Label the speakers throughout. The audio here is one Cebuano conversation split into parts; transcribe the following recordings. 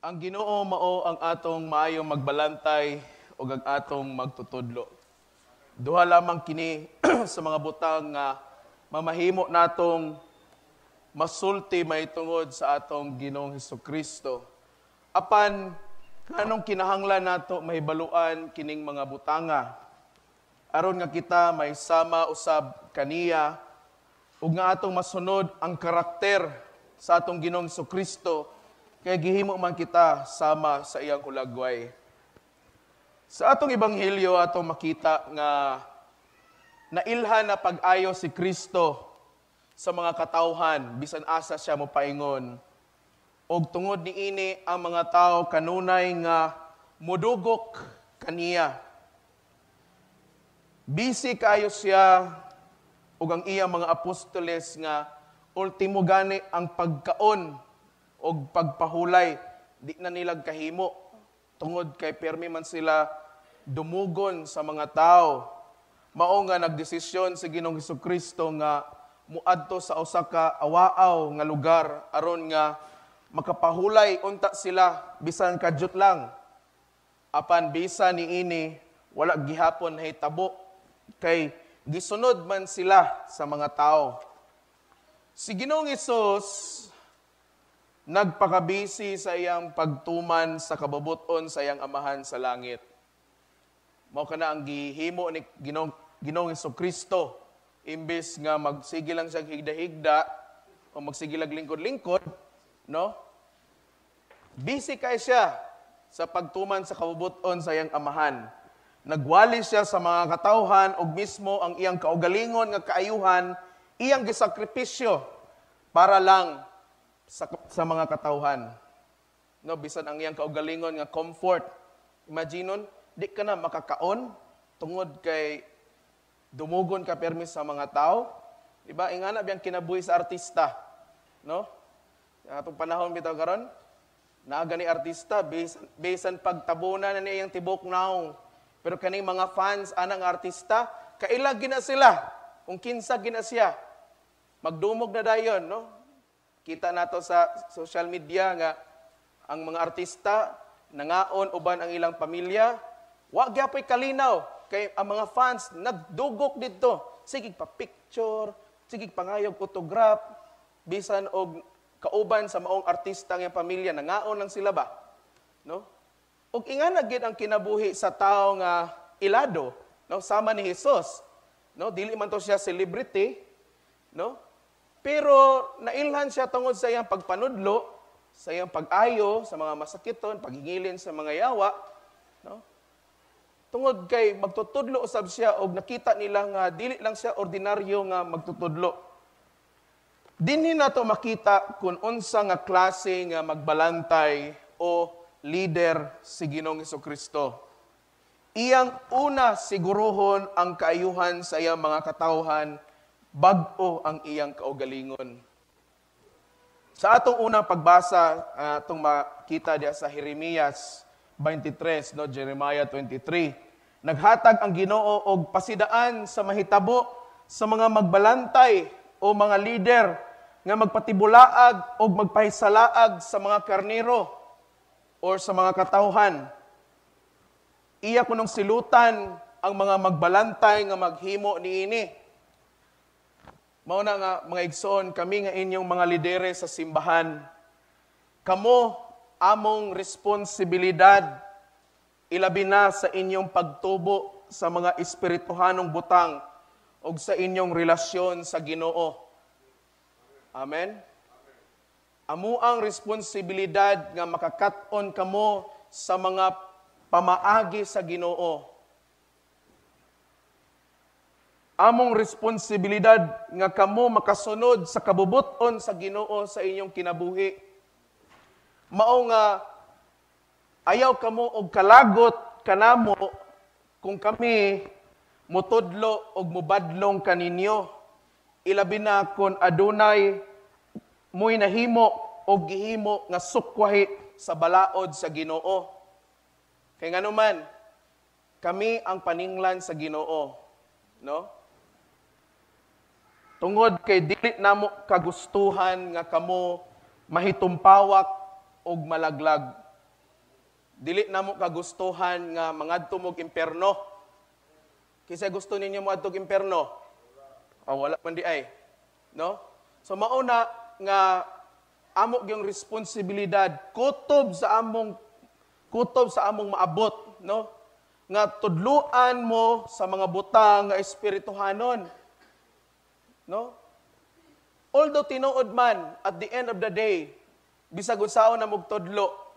Speaker 1: Ang Ginoo mao ang atong maayong magbalantay ug ang atong magtutudlo. Duha lamang kini sa mga butang nga mamahimo natong masulti mahitungod sa atong Ginoong Kristo. Apan nganong kinahanglan nato mahibaluan kining mga butanga? Aron nga kita may sama usab kaniya ug nga atong masunod ang karakter sa atong Ginoong Kristo kay gihimo man kita sama sa iyang hulagway. Sa atong ebanghelyo, atong makita nga nailhan na pag-ayo si Kristo sa mga katawhan bisan asa siya mopaingon. Og tungod niini, ang mga tao kanunay nga mudugok kaniya. Busy kaayo siya ug ang iyang mga apostoles nga ultimo gani ang pagkaon og pagpahulay di na nila kahimo tungod kay permi man sila dumugon sa mga tao. Mao nga nagdesisyon si Ginoong Kristo nga muadto sa usa ka awaaw nga lugar aron nga makapahulay unta sila bisan kadyot lang. Apan bisan niini, wala gihapon nahitabo kay gisunod man sila sa mga tao. Si Ginoong Hesus nagpakabisi sa iyang pagtuman sa kabubut-on sa iyang Amahan sa langit. Mao kana ang gihimo ni Ginoong Kristo, imbes nga magsige lang siya higda-higda o magsige lang lingkod-lingkod, no? Busy kay siya sa pagtuman sa kabubut-on sa iyang Amahan. Nagwali siya sa mga katawhan ug mismo ang iyang kaugalingon nga kaayuhan iyang gisakripisyo para lang sa mga katawhan. No, bisan ang iyang kaugalingon nga comfort. Imaginon, di ka na makakaon tungod kay dumugon ka permi sa mga tao. Diba? Ingana biyang kinabuhi sa artista. No? Atong panahon bitaw karon, naa gani artista bisan pagtabunan na niya iyang tibok naong. Pero kaning mga fans anang artista, kaila gina sila kung kinsa gina siya. Magdumog na dayon, no? Kita nato sa social media nga ang mga artista nangaon uban ang ilang pamilya, wa gyapoy kalinaw kay ang mga fans nagdugok didto. Sige pa picture, sige pangayog autograph, bisan og kauban sa maong artista nga pamilya, nangaon lang sila ba? No? Ug ingana gid ang kinabuhi sa tao nga ilado, no? Sama ni Jesus, no? Dili man to siya celebrity, no? Pero nailhan siya tungod sa iyang pagpanudlo, sa iyang pag-ayo sa mga masakiton, paghingilin sa mga yawa, no? Tungod kay magtutudlo usab siya og nakita nila nga dili lang siya ordinaryo nga magtutudlo. Dinhi nato makita kung unsa nga klase nga magbalantay o leader si Ginoong Kristo. Iyang una siguruhon ang kaayuhan sa iyang mga katawhan bag-o ang iyang kaugalingon. Sa atong unang pagbasa, atong makita diya sa Jeremias 23, no, Jeremiah 23, naghatag ang Ginoo og pasidaan sa mahitabo sa mga magbalantay o mga leader nga magpatibulaag o magpahisalaag sa mga karnero or sa mga katawhan. Iya kunong silutan ang mga magbalantay nga maghimo niini. Mao na nga, mga igsoon, kami nga inyong mga lidere sa simbahan, kamo among responsibilidad ilabi na sa inyong pagtubo sa mga espirituhanong butang ug sa inyong relasyon sa Ginoo. Amen. Amo ang responsibilidad nga makakat-on kamo sa mga pamaagi sa Ginoo. Among responsibilidad nga kamo makasunod sa kabubut-on sa Ginoo sa inyong kinabuhi. Mao nga ayaw kamo og kalagot kanamo kung kami mutudlo og mubadlong kaninyo. Ilabi na kon adunay mo'y nahimo og gihimo nga sukwahi sa balaod sa Ginoo. Kay nganuman, kami ang paninglan sa Ginoo, no? Tungod kay dili namo kagustuhan nga kamo mahitumpawak og malaglag. Dili namo kagustuhan nga mangadto mo'g imperno. Kinsa gusto ninyo moadtog imperno? Oh, wala man diay. No? So mauna nga amo gyung responsibilidad kutob sa among maabot, no? Nga tudluan mo sa mga butang nga espirituhanon. No? Although tinuod man, at the end of the day, bisag unsaon na mo'g tudlo,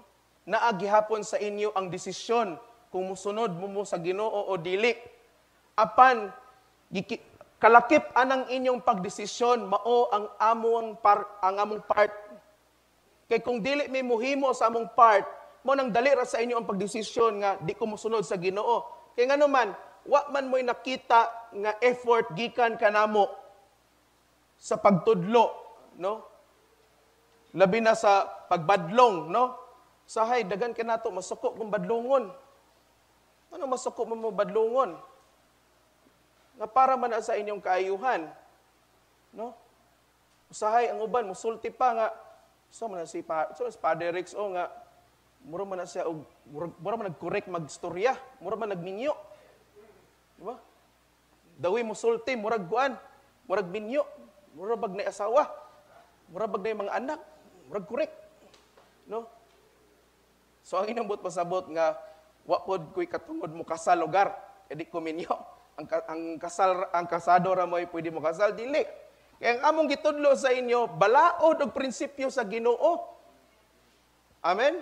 Speaker 1: naa gihapon sa inyo ang desisyon kung musunod mo mo sa Ginoo o dili. Apan kalakip anang inyong pagdesisyon mao ang among part. Kay kung dili mi muhimo sa among part, mo nang dali ra sa inyo ang pagdesisyon nga di ko mosunod sa Ginoo. Kay ngano man, wa man mo'y nakita nga effort gikan kanamo sa pagtudlo, no? Labi na sa pagbadlong, no? Sahay daghan kanato masuko kung badlongon. Ano masuko mo mo badlongon? Nga para man na sa inyong kaayuhan, no? Usahay ang uban musulti pa nga so man na si Father Rex o nga mura man na siya og mura man nagkorek magstorya, mura man nagminyo. Di ba? Dawi musulti murag kuan, murag minyo, mura bag na asawa, mura bag na mga anak, murag korek. No? So ang inyong buot pasabot nga wa pod ko'y katungod mo kasal lugar, edi ko minyo. Ang kasal, ang kasado ra mo'y pwede mo kasal, dili. Kaya ang among gitudlo sa inyo, balaod og prinsipyo sa Ginoo. Amen?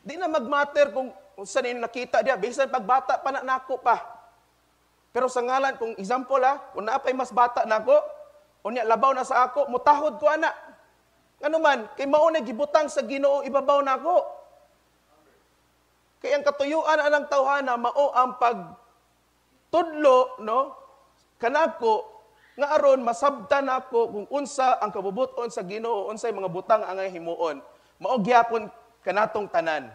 Speaker 1: Di na magmatter kung saan ninyo nakita diya, bisan pagbata pa na nako pa. Pero sa ngalan, kung example ha, kung naa pa'y mas bata nako, unya labaw na sa ako, mutahod ko ana. Ngano man, kay mao na gibutang sa Ginoo ibabaw nako. Kay ang katuyuan anang tawhana mao ang pagtudlo, no, kanako nga aron masabtan nako kung unsa ang kabubuton sa Ginoo, unsay mga butang ang himuon. Mao gyapon kanatong tanan.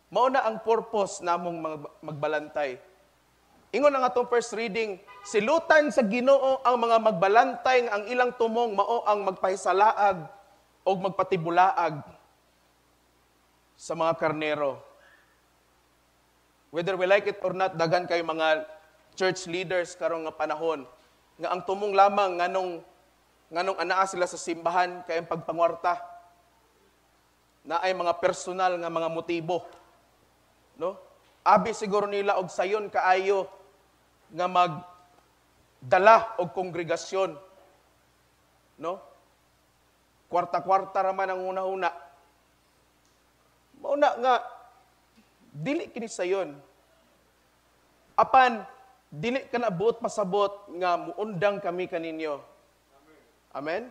Speaker 1: Mao na ang purpose namong magbalantay. Ingon ang atong first reading, silutan sa Ginoo ang mga magbalantay nga ang ilang tumong mao ang magpahisalaag o magpatibulaag sa mga karnero. Whether we like it or not, daghan kayo mga church leaders karong nga panahon nga ang tumong lamang nganong anaa sila sa simbahan kay ang pagpangwarta na ay mga personal nga mga motibo, no? Abi siguro nila og sayon kaayo nga magdala og kongregasyon, no? Kwarta-kwarta ra man ang una-una. Mauna nga dili kini sayon. Apan dili ka na buot pasabot nga muundang kami kaninyo. Amen.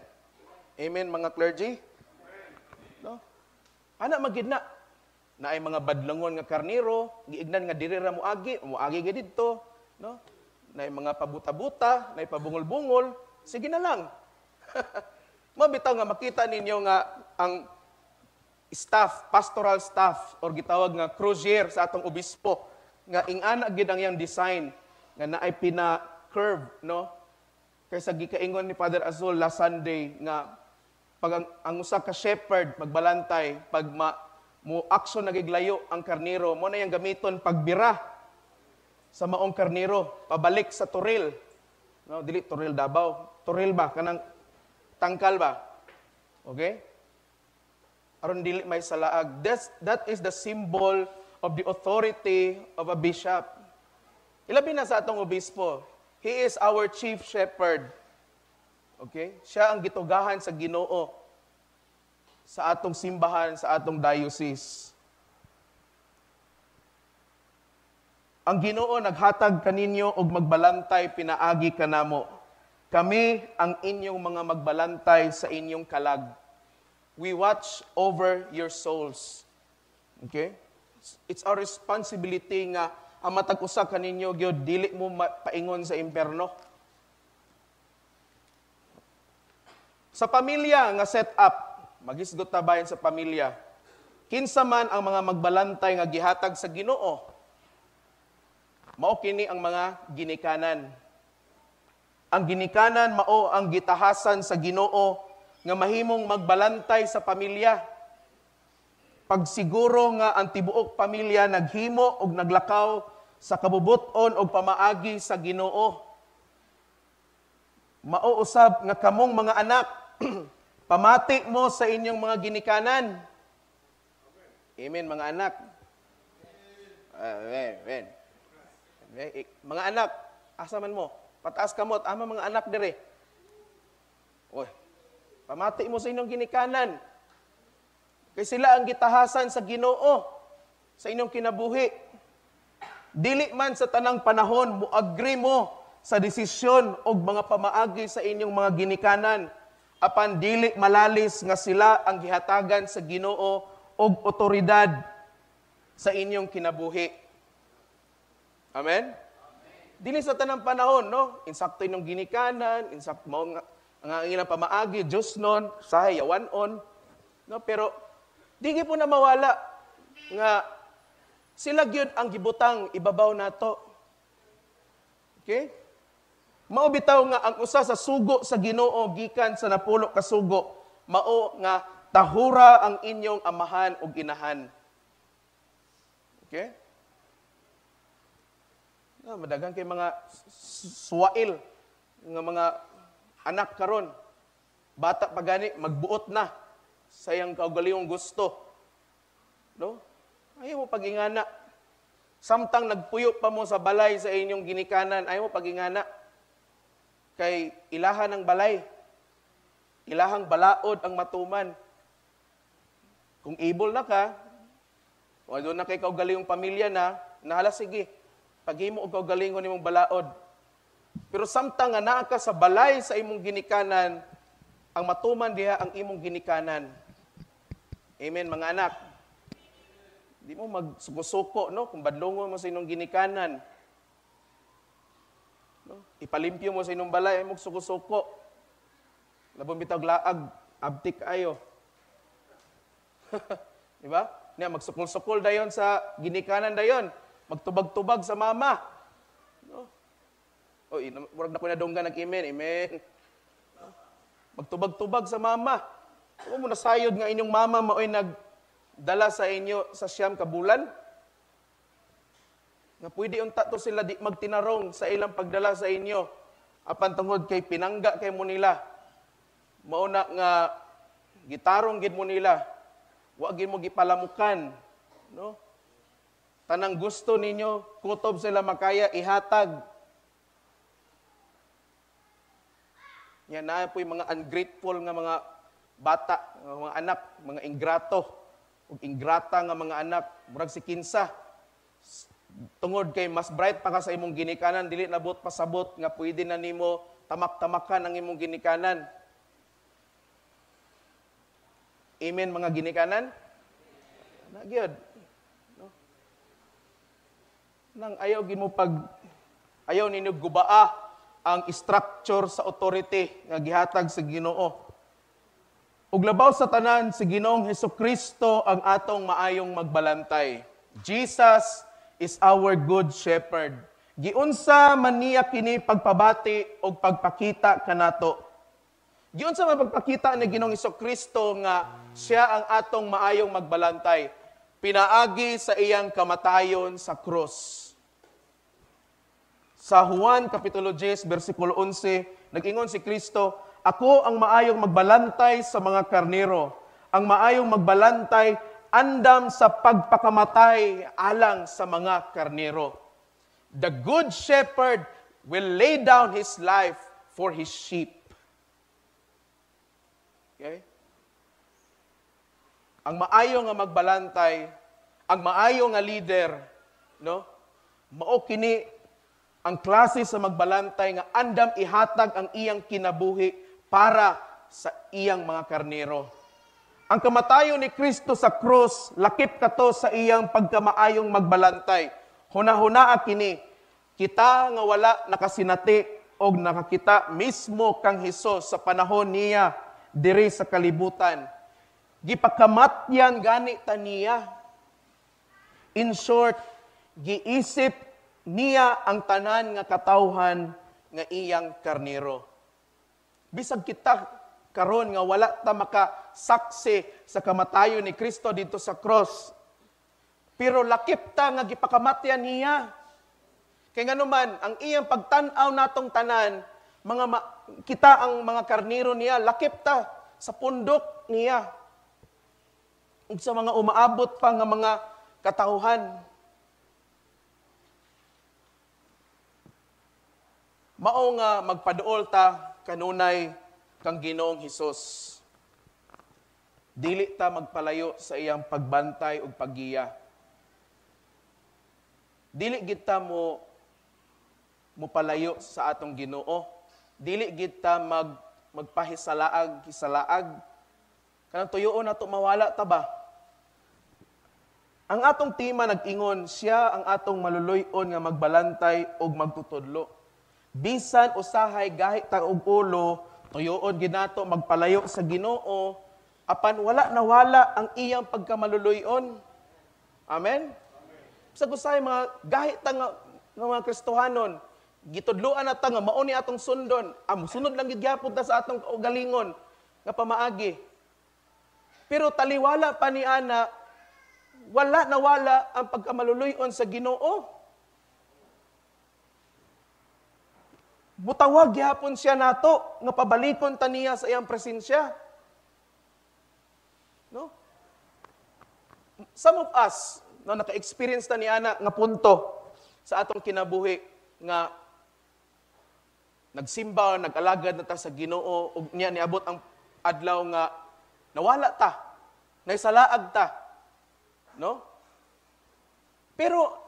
Speaker 1: Amen, mga clergy. No? Ana magid na naay mga badlongon nga karnero, giignan nga diri ra moagi, moagi gid didto, no? Naay mga pabuta-buta, naay pabungol-bungol, sige na lang. Mabitaw nga makita ninyo nga ang staff, pastoral staff or gitawag nga crozier sa atong obispo nga ingana gid ang iyang design nga naay pina curve, no? Kaysa gikaingon ni Father Azul last Sunday nga pag ang usa ka shepherd magbalantay, pag mo action nagiglayo ang karnero, mo na yang gamiton pagbira sa maong karnero pabalik sa toril, no? Dili toril Davao, toril ba, kanang tangkal ba, okay? Aron dili may salaag. That is the symbol of the authority of a bishop. Ilabi na sa atong obispo. He is our chief shepherd. Okay? Siya ang gitugahan sa Ginoo sa atong simbahan, sa atong diocese. Ang Ginoo naghatag kaninyo og magbalantay pinaagi kanamo. Kami ang inyong mga magbalantay sa inyong kalag. We watch over your souls. Okay? It's our responsibility nga ang matag usa kaninyo gyud dili mo paingon sa imperno. Sa pamilya nga set up, magisgot ta bahin sa pamilya. Kinsa man ang mga magbalantay nga gihatag sa Ginoo, mao kini ang mga ginikanan. Ang ginikanan mao ang gitahasan sa Ginoo nga mahimong magbalantay sa pamilya. Pagsiguro nga ang tibuok pamilya naghimo og naglakaw sa kabubut-on og pamaagi sa Ginoo. Mao usab nga kamong mga anak, pamati mo sa inyong mga ginikanan. Amen, mga anak. Amen. Amen. Mga anak, asa man mo? Pataas kamot, ama mga anak dire. Oy, pamati mo sa inyong ginikanan. Kay sila ang gitahasan sa Ginoo sa inyong kinabuhi. Dili man sa tanang panahon mo agree mo sa desisyon og mga pamaagi sa inyong mga ginikanan, apan dili malalis nga sila ang gihatagan sa Ginoo og otoridad sa inyong kinabuhi. Amen? Dili sa tanang panahon, no? Insakto inyong ginikanan, insakto mao nga ang ilang pamaagi, Diyos nun, sahay, yawan-on. No? Pero di gyud po na mawala nga sila gyud ang gibutang ibabaw nato. Okay? Mao bitaw nga ang usa sa sugo sa Ginoo gikan sa 10 ka sugo, mao nga tahura ang inyong amahan ug inahan. Okay? Na, madagan kay mga suwail nga mga anak karon. Bata pa gani magbuot na sa iyang kaugalingong gusto. No? Ayaw mo pag-ingana. Samtang nagpuyo pa mo sa balay sa inyong ginikanan, ayaw mo pag-ingana. Kay ilahan ang balay. Ilahang balaod ang matuman. Kung able na ka, o doon na kay kaugalingong pamilya na, nahala sige, paghimo og kaugalingon nimong balaod. Pero samtang nga naa ka sa balay sa imong ginikanan, ang matuman diha ang imong ginikanan. Amen, mga anak. Di mo magsuko-suko, no? Kung badlongon mo sa inyong ginikanan. No? Ipalimpyo mo sa inyong balay, ay magsuko-suko. Labong bitaw laag, abtik ayo. Di ba? Niya, magsukol-sukol dayon sa ginikanan dayon. Magtubag-tubag sa mama. No? O, murag na ko nadunggan nag-amen. Amen. No? Magtubag-tubag sa mama. Huwag mo nasayod nga inyong mama mao'y nagdala sa inyo sa 9 ka bulan. Nga pwede unta to sila di magtinarong sa ilang pagdala sa inyo. Apan tungod kay pinangga kay mo nila. Mauna nga gitarong gid mo nila. Wa gid mo gipalamukan, no? Tanang gusto ninyo, kutob sila makaya ihatag. Yan na po yung mga ungrateful nga mga bata, nga mga anak, mga ingrato, ug ingrata nga mga anak, murag si Kinsa. Tungod kay mas bright pa ka sa imong ginikanan, dili nabot pasabot nga pwede na nimo tamak-tamakan ang imong ginikanan. Amen, mga ginikanan? Na gyud. No? Nang ayaw gid mo pag ayaw ninyo gubaa ang structure sa authority nga gihatag sa Ginoo. Ug labaw sa tanan, si Ginoong Hesukristo ang atong maayong magbalantay. Jesus is our good shepherd. Giunsa man niya kini pagpabati og pagpakita kanato. Giunsa man pagpakita ni Ginoong Hesukristo nga siya ang atong maayong magbalantay, pinaagi sa iyang kamatayon sa krus. Sa Juan Kapitulo 10, versikulo 11, nag-ingon si Kristo, "Ako ang maayong magbalantay sa mga karnero. Ang maayong magbalantay andam sa pagpakamatay alang sa mga karnero." The good shepherd will lay down his life for his sheep. Okay? Ang maayo nga magbalantay, ang maayo nga leader, no? Mao kini ang klase sa magbalantay nga andam ihatag ang iyang kinabuhi para sa iyang mga karnero. Ang kamatayon ni Kristo sa krus, lakip kato sa iyang pagkamaayong magbalantay. Hunahunaa kini, kita nga wala nakasinati og nakakita mismo kang Hesus sa panahon niya diri sa kalibutan. Gipakamatyan gani ta niya. In short, giisip niya ang tanan nga katawhan nga iyang karnero. Bisag kita karon nga wala ta makasaksi sa kamatayon ni Kristo dito sa cross. Pero lakip ta nga gipakamatyan niya. Kay nganuman, ang iyang pagtan-aw natong tanan, kita ang mga karniro niya, lakip ta sa pundok niya. Ug sa mga umaabot pa nga mga katawhan. Mao nga magpaduol ta kanunay kang Ginoong Hesus. Dili ta magpalayo sa iyang pagbantay ug paggiya. Dili gid ta mo mopalayo sa atong Ginoo. Dili gid ta magpahisalaag hisalaag. Kanang tuyoon nato mawala ta ba? Ang atong tema nag-ingon, siya ang atong maluluy-on nga magbalantay ug magtutudlo. Bisan usahay gahi ta og ulo, tuyoon gid nato magpalayo sa Ginoo, apan wala nawala ang iyang pagkamaluluy-on. Amen? Sa usahay mga gahi ta nga mga Kristohanon, gitudloan na ta nga mao ni atong sundon. Sunod lang gid gyapon ta sa atong kaugalingon nga pamaagi. Pero taliwala pa ni ana, wala nawala ang pagkamaluluy-on sa Ginoo. Mutawag gyapon siya nato nga pabalikon ta niya sa iyang presensya. No? Some of us, no, naka-experience ta ni ana nga punto sa atong kinabuhi nga nagsimba, nag-alagad na ta sa Ginoo ug niya niabot ang adlaw nga nawala ta, naisalaag ta. No? Pero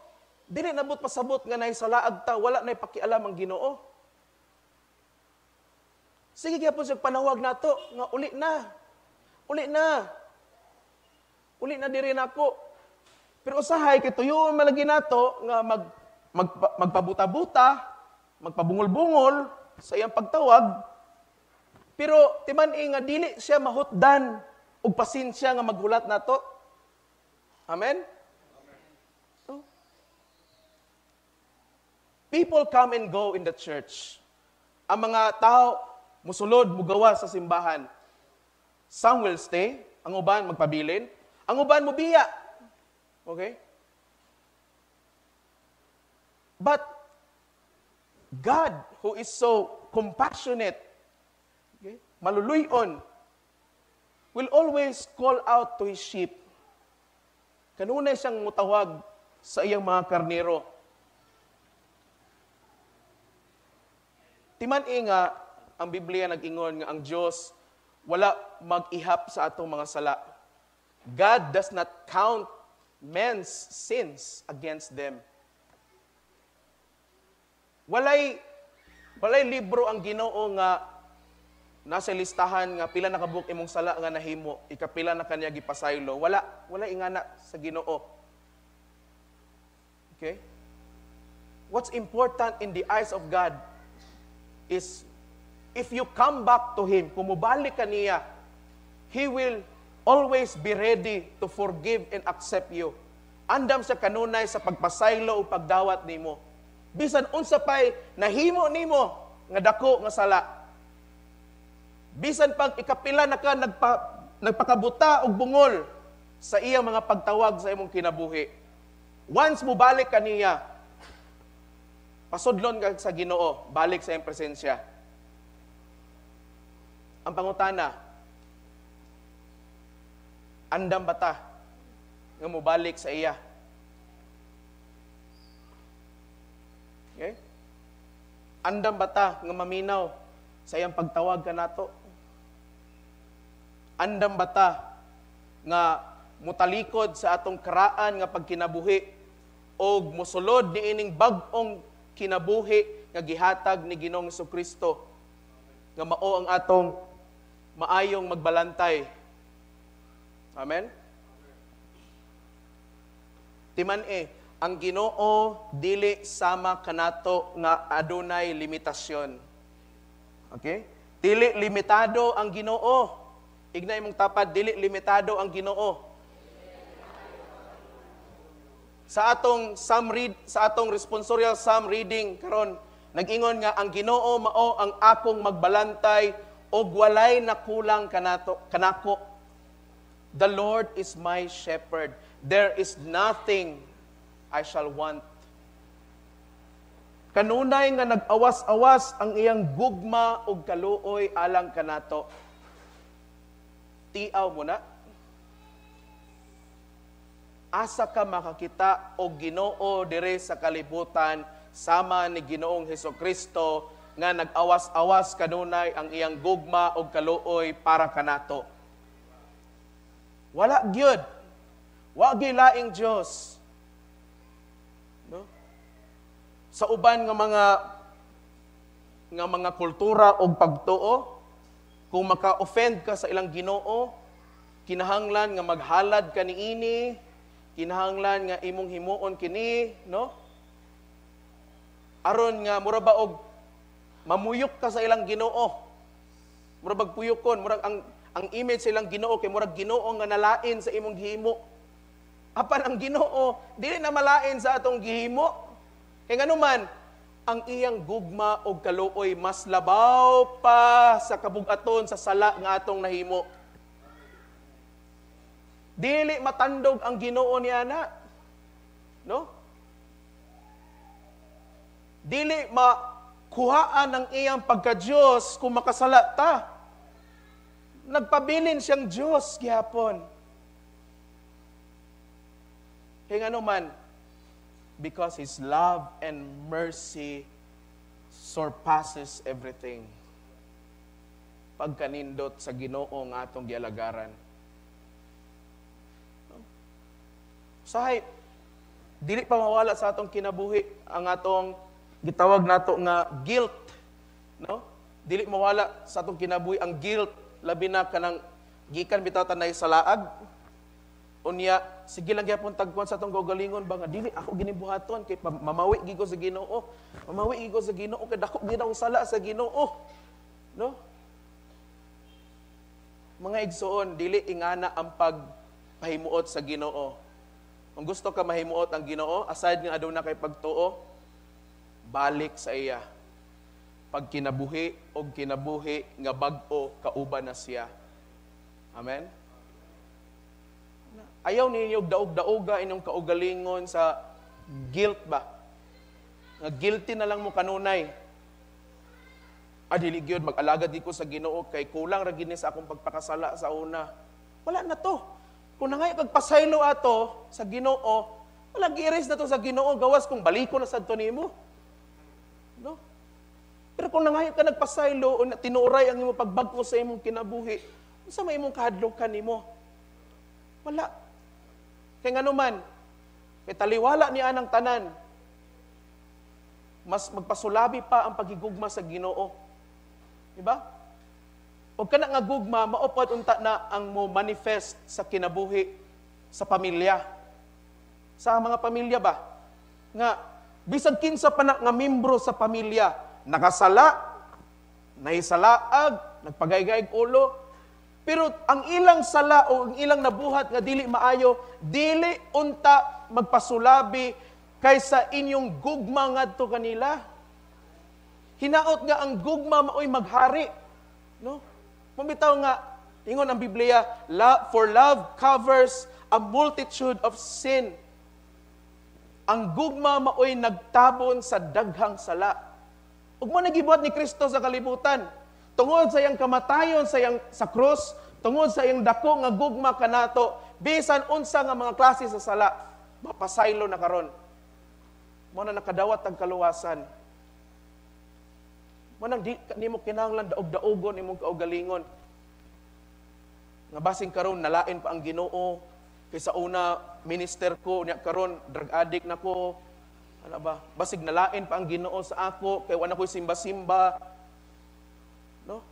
Speaker 1: dili nabot pasabot nga naisalaag ta, wala nay pakialam ang Ginoo. Sige gyapon siya panawag nato nga uli na. Uli na. Uli na diri nako. Pero usahay kay tuyoon malagi nato nga magpabuta-buta, magpabungol-bungol sa iyang pagtawag. Pero timan-i nga dili siya mahutdan og pasensya nga maghulat nato. Amen? So, people come and go in the church. Ang mga tao musulod, mugawa sa simbahan. Some will stay, ang uban magpabilin, ang uban mubiya. Okay? But God, who is so compassionate, okay, maluluy-on, will always call out to His sheep. Kanunay siyang mutawag sa iyang mga karnero. Timan-i nga, ang Biblia nag-ingon nga ang Diyos wala mag-ihap sa atong mga sala. God does not count men's sins against them. Walay libro ang Ginoo nga nasa listahan nga pila na kabuok imong sala nga nahimo, ikapila na kanya gipasaylo. Wala ingana sa Ginoo. Okay? What's important in the eyes of God is if you come back to Him, kung mubalik ka niya, He will always be ready to forgive and accept you. Andam sa kanunay sa pagpasaylo o pagdawat nimo. Bisan unsa pay nahimo nimo nga dako nga sala. Bisan pag ikapila na ka nagpakabuta og bungol sa iyang mga pagtawag sa imong kinabuhi. Once mubalik ka niya, pasudlon ka sa Ginoo, balik sa iyang presensya. Ang pangutana, andam ba ta nga mobalik sa iya? Okay? Andam ba ta nga maminaw sa iyang pagtawag kanato? Andam ba ta nga mutalikod sa atong karaan nga pagkinabuhi og mosulod niining bag-ong kinabuhi nga gihatag ni Ginoong Jesucristo nga mao ang atong maayong magbalantay? Amen? Timan-i, ang Ginoo dili sama kanato nga adunay limitasyon. Okay? Dili limitado ang Ginoo. Ignay mong tapad, dili limitado ang Ginoo. Sa atong psalm read, sa atong responsorial psalm reading karon, nag-ingon nga ang Ginoo mao ang akong magbalantay Ug walay nakulang kanato kanako. The Lord is my shepherd. There is nothing I shall want. Kanunay nga nag-awas-awas ang iyang gugma ug kaluoy alang kanato. Tiaw mo na. Asa ka makakita og Ginoo dire sa kalibutan sama ni Ginoong Hesus Kristo nga nag-awas-awas kanunay ang iyang gugma ug kaluoy para kanato? Wala gyud. Wa gyud laing Dios. No? Sa uban nga mga kultura og pagtuo, kung maka-offend ka sa ilang Ginoo, kinahanglan nga maghalad ka niini, kinahanglan nga imong himuon kini, no? Aron nga mura ba og mamuyok ka sa ilang Ginoo. Mura bag puyokon, murag ang image sa ilang Ginoo kay murag Ginoo nga nalain sa imong gihimo. Apan ang Ginoo dili na malain sa atong gihimo. Kay nganuman, ang iyang gugma og kaluoy mas labaw pa sa kabugaton sa sala nga atong nahimo. Dili matandog ang Ginoo niya na. No? Dili makuhaan ang iyang pagka-Diyos kung makasala ta. Nagpabilin siyang Diyos gihapon. Kaya ngano man, because His love and mercy surpasses everything. Pagkanindot sa Ginoo nga atong gialagaran. Sahay, dili pa mawala sa atong kinabuhi ang atong gitawag nato nga guilt, no? Dili mawala sa atong kinabuhi ang guilt, labi na kanang gikan bitaw tanay sa laag. Unya, sige lang gyapon tagkuan sa atong kaugalingon ba nga dili ako ginibuhaton kay mamawi gid ko sa Ginoo. Mamawi gid ko sa Ginoo kay dako gid akong sala sa Ginoo. No? Mga igsoon, dili ingana ang pagpahimuot sa Ginoo. Kung gusto ka mahimuot ang Ginoo, aside nga aduna kay pagtuo, balik sa iya. Pag kinabuhi og kinabuhi nga bag-o kauban na siya. Amen. Ayaw ninyo daog-daoga inyong kaugalingon sa guilt ba? Nga guilty na lang mo kanunay. Ah, dili gyud mag-alagad di ko sa Ginoo kay kulang ra gini sa akong pagpakasala sa una. Wala na to. Kung nangayo kag pasaylo ato sa Ginoo, wala, gi-erase na to sa Ginoo gawas kung baliko na sad to nimo. No? Pero kung nangayo ka nagpasaylo o tinuray ang imong pagbag-o sa imong kinabuhi, unsa may imong kahadlokan nimo? Wala. Kay nganuman, kay taliwala ni anang tanan, mas magpasulabi pa ang pagigugma sa Ginoo. Diba? O kana nga gugma, maupod unta na ang mo manifest sa kinabuhi sa pamilya. Sa mga pamilya ba? Nga, bisan kinsa pa na nga membro sa pamilya, nakasala, nahisalaag, nagpagaygayg ulo, pero ang ilang sala o ang ilang nabuhat nga dili maayo, dili unta magpasulabi kaysa inyong gugma ngadto kanila. Hinaot nga ang gugma maoy maghari. No? Mabitaw nga, ingon ang Biblia, "For love covers a multitude of sin." Ang gugma maoy nagtabon sa daghang sala. Ug mao nagibuhat ni Kristo sa kalibutan. Tungod sa iyang kamatayon sa iyang sa krus, tungod sa iyang dako nga gugma kanato, bisan unsa nga mga klase sa sala, mapasaylo na karon. Mao na nakadawat ang kaluwasan. Mao nang di nimo kinahanglan daog-daogon imong kaugalingon. Nga basin karon nalain pa ang Ginoo kay sa una minister ko, nya karon drug addict na ko. Ano ba? Basig nalain pa ang Ginoo sa ako kay wala ko'y simba-simba. No?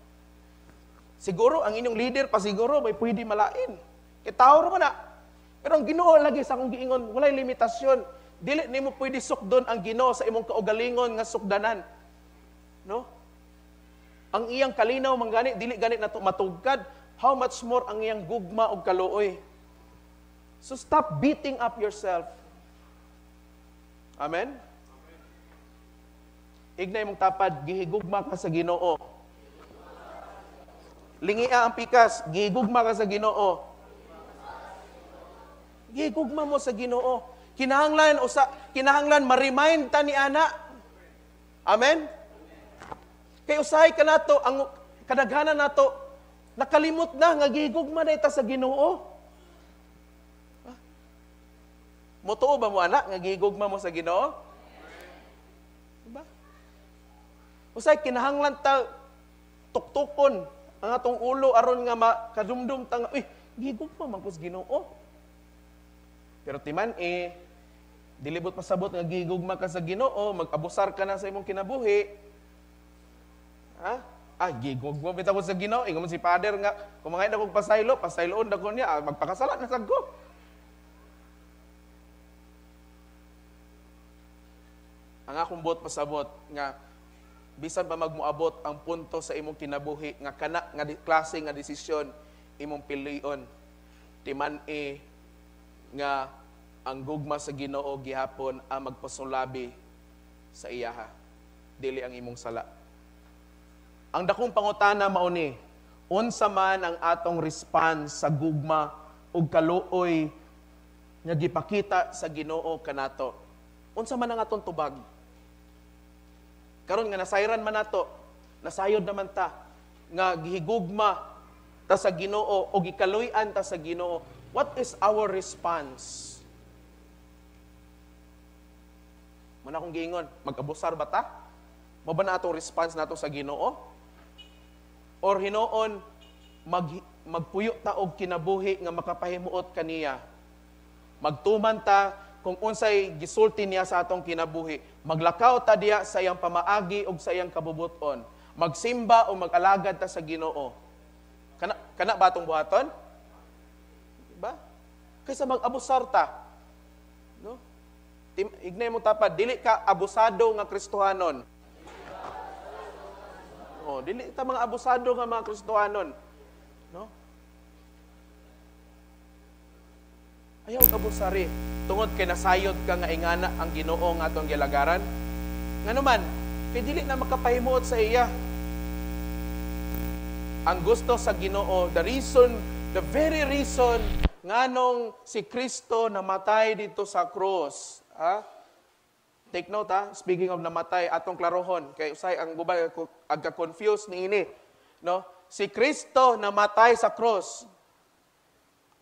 Speaker 1: Siguro ang inyong leader pa siguro may pwede malain. Kay tao ra man na. Pero ang Ginoo lagi sa akong giingon, walay limitasyon. Dili nimo pwede sukdon ang Ginoo sa imong kaugalingon nga sukdanan. No? Ang iyang kalinaw man gani dili gani nato matugkad, how much more ang iyang gugma og kaluoy. So stop beating up yourself. Amen? Ignay mong tapad, gihigugma ka sa Ginoo. Lingia ang pikas, gigugma ka sa Ginoo. Gigugma mo sa Ginoo. Kinahanglan usa, kinahanglan ma-remind ta ni ana. Amen. Kay usahay ka nato ang kadaghanan nato nakalimot na nga gigugma na ita sa Ginoo. Motuo ba mo ana nga gigugma mo sa Ginoo? Diba? Usahay kinahanglan ta tuktukon ang atong ulo aron nga makadumdum ta nga, uy, gigugma man ko sa Ginoo. Pero timan eh, dilibot pasabot nga gigugma ka sa Ginoo, mag-abusar ka na sa imong kinabuhi. Ha? Ah, gigugma bitaw ko sa Ginoo, ingon si Father nga kung mangayo na kog pasaylo, pasayloon na ko niya, ah, magpakasala na sad ko. Ang akong buot pasabot nga bisan pa magmoabot ang punto sa imong kinabuhi nga kana nga klase nga desisyon imong pilion, timan e nga ang gugma sa Ginoo gihapon ang magpasulabi sa iyaha, dili ang imong sala. Ang dakong pangutana mao ni, unsa man ang atong response sa gugma ug kaluoy nga gipakita sa Ginoo kanato? Unsa man ang atong tubag? Karon nga nasayran man nato, nasayod naman ta nga gihigugma ta sa Ginoo o gikaluy-an ta sa Ginoo. What is our response? Muna akong giingon, mag-abusar ba ta? Mo ba na atong response nato sa Ginoo? Or hinuon magpuyo ta og kinabuhi nga makapahimuot kaniya? Magtuman ta kung unsay gisulti niya sa atong kinabuhi. Maglakaw ta diya sa iyang pamaagi ug sa iyang kabubuton. Magsimba o mag-alagad ta sa Ginoo. Kana ba atong buhaton? Diba? Kaysa mag-abusar ta. No? Ignay mo tapad, dili ka abusado nga Kristohanon. Oh, dili ta mga abusado nga mga Kristohanon. No? Ayaw abusari. Tungod kay nasayod ka nga ingana ang Ginoo nga atong gilagaran. Ngano man, kay dili na makapahimuot sa iya. Ang gusto sa Ginoo, the reason, the very reason nganong si Kristo namatay dito sa cross. Ha? Take note ha, speaking of namatay, atong klarohon kay usay ang gubay agka-confuse niini, no? Si Kristo namatay sa cross.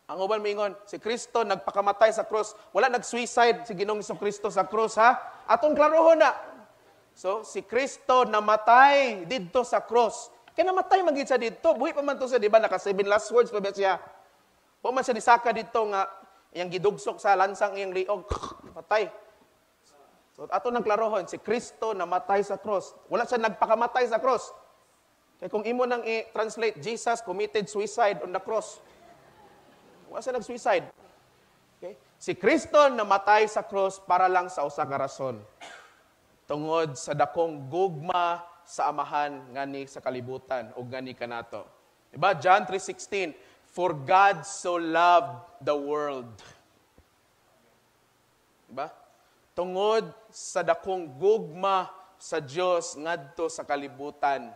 Speaker 1: Ang uban miingon, si Kristo nagpakamatay sa cross. Wala nag-suicide si Ginoong Kristo sa cross ha. Atong klarohon na. So, si Kristo namatay didto sa cross. Kay namatay man gid siya didto, buhi pa man to siya, di ba? Naka 7 last words pa ba siya? Wa man siya nisaka didto nga iyang gidugsok sa lansang iyang liog, patay. So, ato nang klarohon, si Kristo namatay sa cross. Wala siya nagpakamatay sa cross. Kay kung imo nang i-translate, Jesus committed suicide on the cross. Wala siya nag-suicide. Okay? Si Kristo namatay sa cross para lang sa usa ka rason. Tungod sa dakong gugma sa Amahan ngani sa kalibutan o ngani kanato. Diba? John 3:16, "For God so loved the world." Diba? Tungod sa dakong gugma sa Dios ngadto sa kalibutan.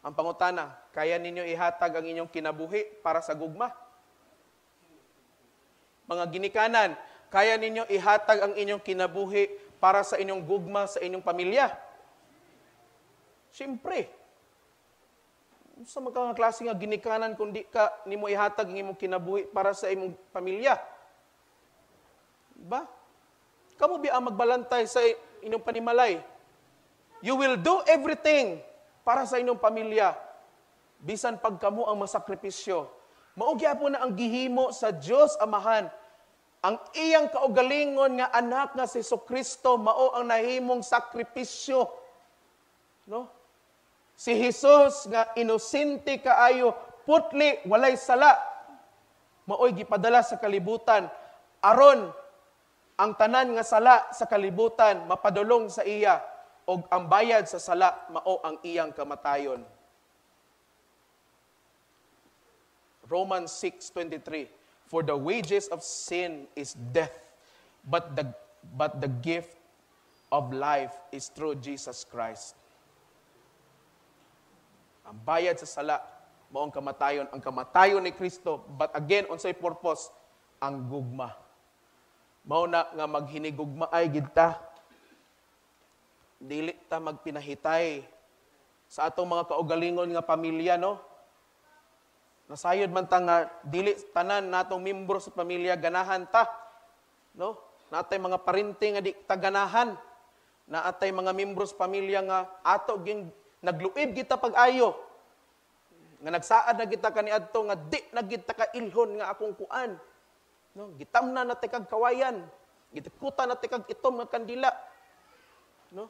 Speaker 1: Ang pangutana, kaya ninyo ihatag ang inyong kinabuhi para sa gugma? Mga ginikanan, kaya ninyo ihatag ang inyong kinabuhi para sa inyong gugma sa inyong pamilya? Siyempre. Sa mga klase nga ginikanan kung di ka nimo ihatag ang imong kinabuhi para sa imong pamilya? Diba? Kamu bi ang magbalantay sa inyong panimalay? You will do everything para sa inyong pamilya. Bisan pag kamo ang masakripisyo. Mao gyapon na ang gihimo sa Dios Amahan. Ang iyang kaugalingon nga anak nga si Jesucristo mao ang nahimong sakripisyo. No? Si Jesus nga inosente kaayo, putli, walay sala, maoy gipadala sa kalibutan aron ang tanan nga sala sa kalibutan mapadulong sa iya og ang bayad sa sala mao ang iyang kamatayon. Romans 6:23, "For the wages of sin is death, but the gift of life is through Jesus Christ." Ang bayad sa sala mao ang kamatayon ni Kristo. But again, unsay purpose? Ang gugma. Mao na nga maghinigugma ay gid ta. Dili ta magpinahitay sa atong mga kaugalingon nga pamilya, no? Nasayod man ta nga dili tanan natong membro sa pamilya ganahan ta, no? Natay mga parente nga di ta ganahan. Naatay mga membro sa pamilya nga ato ging nagluib kita pag-ayo. Nga nagsaad na kita kaniadto nga di na kita kailhon nga akong kuan. No, gitamna na kag kawayan. Gitikuta na kag itom nga kandila. No?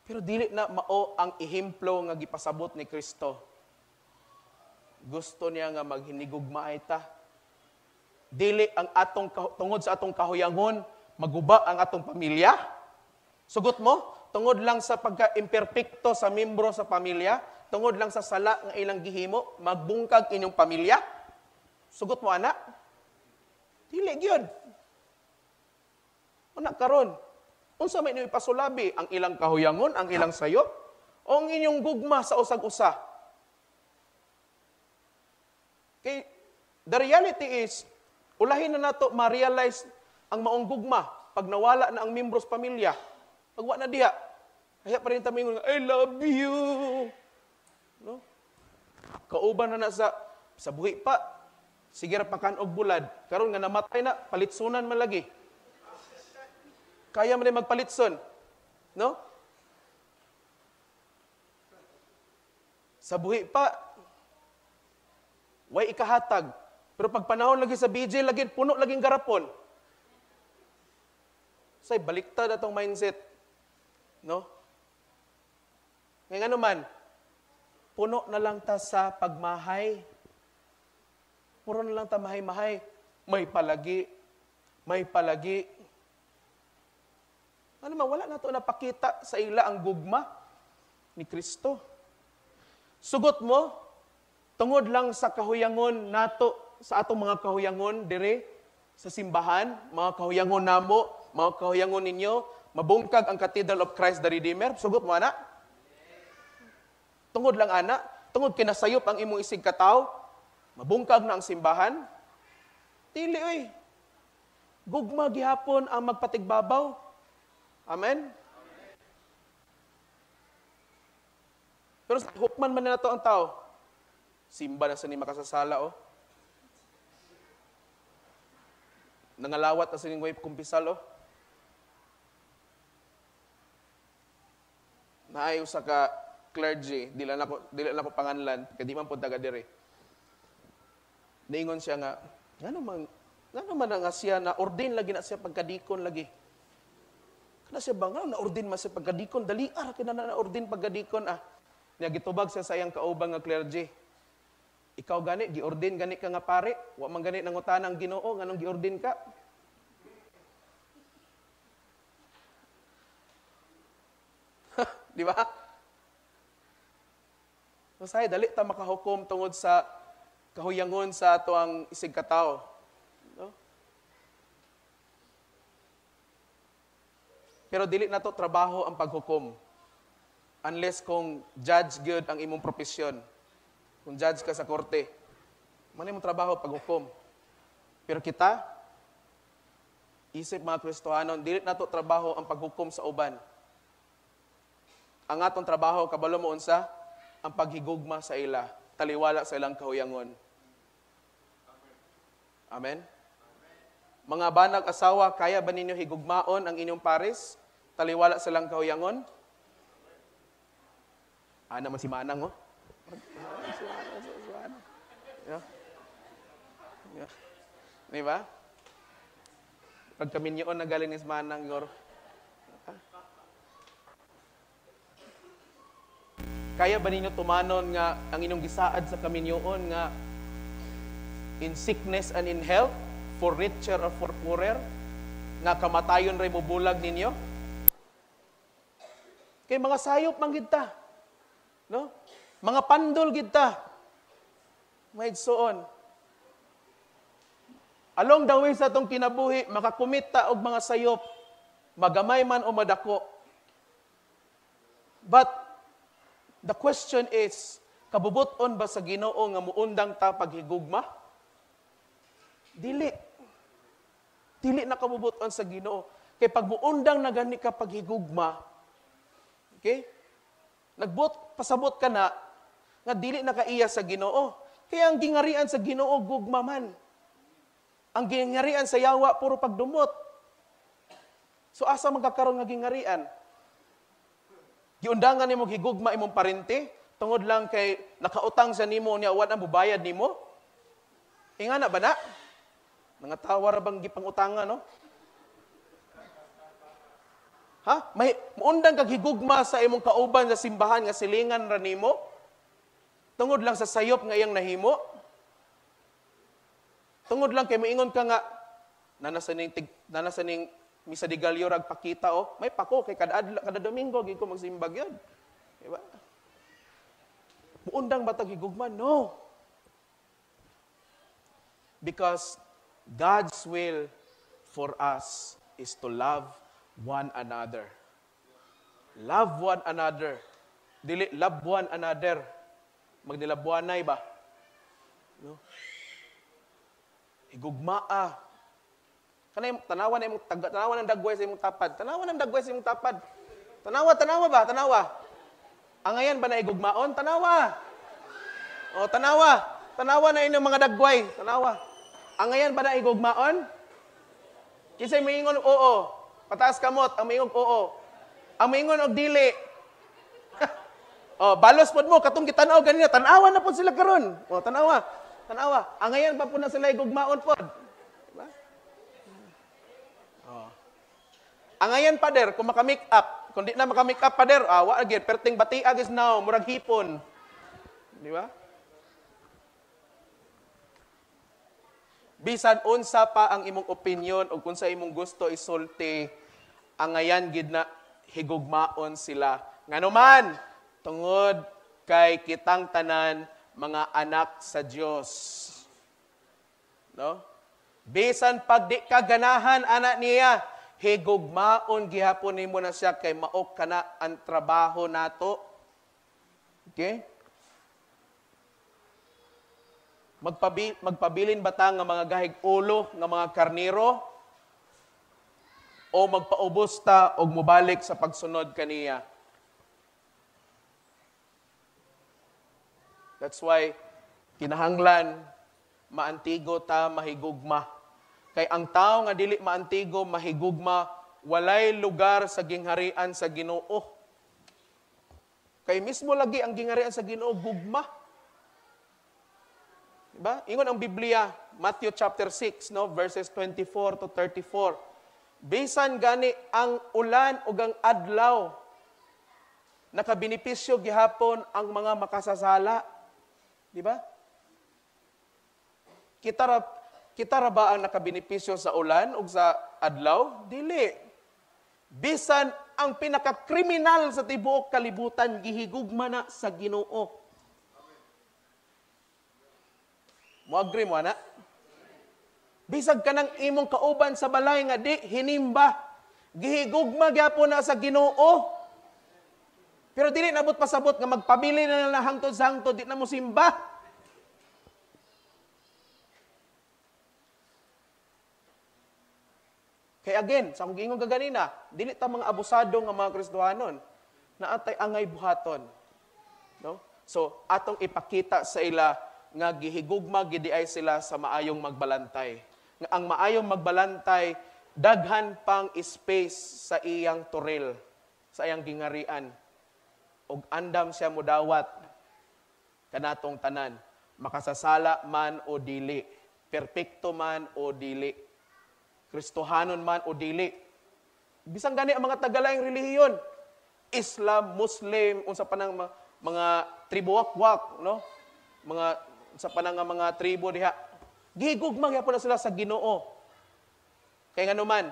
Speaker 1: Pero dili na mao ang ehemplo nga gipasabot ni Kristo. Gusto niya nga maghinigugmaay ta. Dili ang atong tungod sa atong kahuyangon maguba ang atong pamilya. Sugot mo, tungod lang sa pagka-imperpekto sa membro sa pamilya, tungod lang sa sala nga ilang gihimo, magbungkag inyong pamilya. Sugot mo, ana? Dili gyud. Una karon, unsa may inyong ipasulabi? Ang ilang kahuyangon, ang ilang sayop, o ang inyong gugma sa usag-usa? Kay the reality is, ulahin na nato ma-realize ang maong gugma pag nawala na ang membro sa pamilya. Pag wa na diha, kaya pa rin ta mingon, "I love you." No? Kauban na na sa buhi pa, sige ra pakan og bulad. Karon nga namatay na, palitsunan man lagi. Kaya man magpalitson. No? Sa buhi pa, way ikahatag. Pero pag panahon lagi sa BJ, lagi, puno laging garapon. Say, baliktad atong mindset. No? Ngayon ano man, puno na lang ta sa pagmahay. Puro na lang ta mahay-mahay. May palagi. May palagi. Ano man, wala na to napakita sa ila ang gugma ni Kristo. Sugot mo, tungod lang sa kahuyangon nato, sa atong mga kahuyangon dire sa simbahan, mga kahuyangon namo, mga kahuyangon ninyo, mabungkag ang Cathedral of Christ the Redeemer. Sugot mo, ana? Tungod lang, ana, tungod kinasayop ang imong isig kataw, mabungkag na ang simbahan. Dili, oy. Gugma gihapon ang magpatigbabaw. Amen? Pero hukman man na nato ang tao. Simba na sa ni makasasala, oh. Nangalawat na sa ning way kumpisal, oh. Naay usa ka clergy, dili na ko panganlan, kay di man pud taga diri. Niingon siya nga, ngano man nga siya na ordain lagi na siya pagkadikon lagi. Kana siya ba nga na ordain man siya pagkadikon, dali ara kay na ordain pagkadikon ah. Nya gitubag siya sa iyang kauban nga clergy. Ikaw gani giordain gani ka nga pare, wa man gani nangutana ang Ginoo nganong giordain ka. Di ba? Masay dali ta makahukom tungod sa kahuyangon sa ato ang isig katawo. No? Pero dili na to trabaho ang paghukom. Unless kung judge gyud ang imong propesyon. Kung judge ka sa korte, man imong trabaho paghukom. Pero kita, isip mga Kristohanon, dili na to trabaho ang paghukom sa uban. Ang atong trabaho, kabalo mo unsa, ang paghigugma sa ila, taliwala sa ilang kahuyangon. Amen? Mga banag asawa, kaya ba ninyo higugmaon ang inyong pares? Taliwala sa ilang kahuyangon? Ana man si Manang, oh. Yeah. Yeah. Di ba? Pag kami niyon na galing ni Manang, gor. Kaya ba ninyo tumanon nga ang inyong gisaad sa kaminyoon nga in sickness and in health, for richer or for poorer, nga kamatayon ray mubulag ninyo? Kay mga sayop man gid ta. No? Mga pandol gid ta. May suon. Along the way sa atong kinabuhi, makakumit ta og mga sayop, magamay man o madako. But The question is, kabubuton ba sa Ginoo nga muundang ta paghigugma? Dili. Dili na kabubuton sa Ginoo. Kay pag muundang na gani ka paghigugma, okay? Nagbot, pasabot ka na, nga dili na kaiya sa Ginoo. Kaya ang gingarian sa Ginoo, gugma man. Ang gingarian sa yawa, puro pagdumot. So asa magkakaroon nga gingarian? Giundangan nimo higugma imong parente tungod lang kay nakautang sa nimo niya wa na mubayad nimo? Ingana ba na? Nangatawa ra bang gipangutangan, no? Ha? May muundang kag higugma sa imong kauban sa simbahan nga silingan ra nimo? Tungod lang sa sayop nga iyang nahimo? Tungod lang kay moingon ka nga nana sa ning Misa de Gallo rag pakita, oh, may pako kay kada adlaw, kada Domingo gid ko magsimbag yun. Diba? Muundang ba tag higugma? No. Because God's will for us is to love one another. Love one another. Dili love one another. Magnilabuanay ba? No? Higugmaa. Kanay tanawa na imong tanawa ng dagway sa imong tapad. Tanawa ng dagway sa imong tapad. Tanawa, tanawa ba? Tanawa. Angayan ba na igugmaon? Tanawa. O, tanawa. Tanawa na inyong mga dagway. Tanawa. Angayan ba na igugmaon? Kinsay moingon oo. Pataas kamot, ang moingon oo. Ang moingon og dili. O, balos pod mo katong gitanaw ganina, tan-awa na pod sila karon. O, tanawa. Tanawa. Angayan ba po na sila igugmaon pod? Diba? Oh. Angayan pader kung maka-make up, kung di na maka-make up pader, wa gyud perting batiag is now, murag hipon. Di ba? Bisan unsa pa ang imong opinion o kung sa imong gusto isulti, angayan gid na higugmaon sila. Ngano man, tungod kay kitang tanan mga anak sa Dios. No? Bisan pag di ka ganahan anak niya, higugmaon gihapon nimo na siya kay mao kana ang trabaho nato. Okay? Magpabilin ba ta nga mga gahig ulo nga mga karniro o magpaubos ta og mobalik sa pagsunod kaniya? That's why kinahanglan maantigo ta mahigugma. Kay ang tao nga dili maantigo mahigugma, walay lugar sa gingharian sa Ginoo. Kay mismo lagi ang gingharian sa Ginoo gugma. Diba? Ingon ang Biblia, Matthew chapter 6, no, verses 24 to 34. Bisan gani ang ulan ug ang adlaw, nakabenepisyo gihapon ang mga makasasala. Diba? Kita ra ba ang nakabenepisyo sa ulan ug sa adlaw? Dili. Bisan ang pinakakriminal sa tibuok kalibutan gihigugma na sa Ginoo. Mo-agree mo ana? Bisag ka ng imong kauban sa balay nga di hinimba, gihigugma gyapon na sa Ginoo. Pero dili nabot pasabot nga magpabili na lang hangtod sa hangtod di na mo simba. Kaya again, sa akong giingon kaganina, dili ta mga abusado nga mga Kristohanon, naatay angay buhaton. No? So, atong ipakita sa ila nga gihigugma gidi ay sila sa maayong magbalantay. Nga ang maayong magbalantay daghan pang space sa iyang toril, sa iyang gingarian. Og andam siya mudawat kanatong tanan, makasasala man o dili, perpekto man o dili, Kristohanon man o dili. Bisan gani ang mga tagalaing relihiyon, Islam, Muslim, unsa pa nang mga tribo wakwak, no? Mga sa panang mga tribo diha, gihigugma gyapon na sila sa Ginoo. Kay nganuman,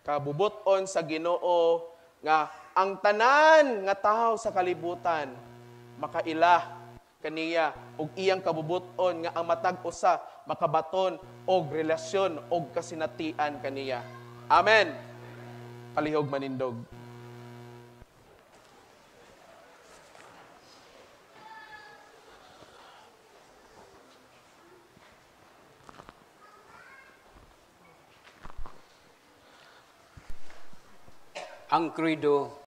Speaker 1: kabubut-on sa Ginoo nga ang tanan nga tawo sa kalibutan makaila kaniya ug iyang kabubut-on nga ang matag usa makabaton og relasyon og kasinatian kaniya. Amen. Palihog manindog.
Speaker 2: Ang credo.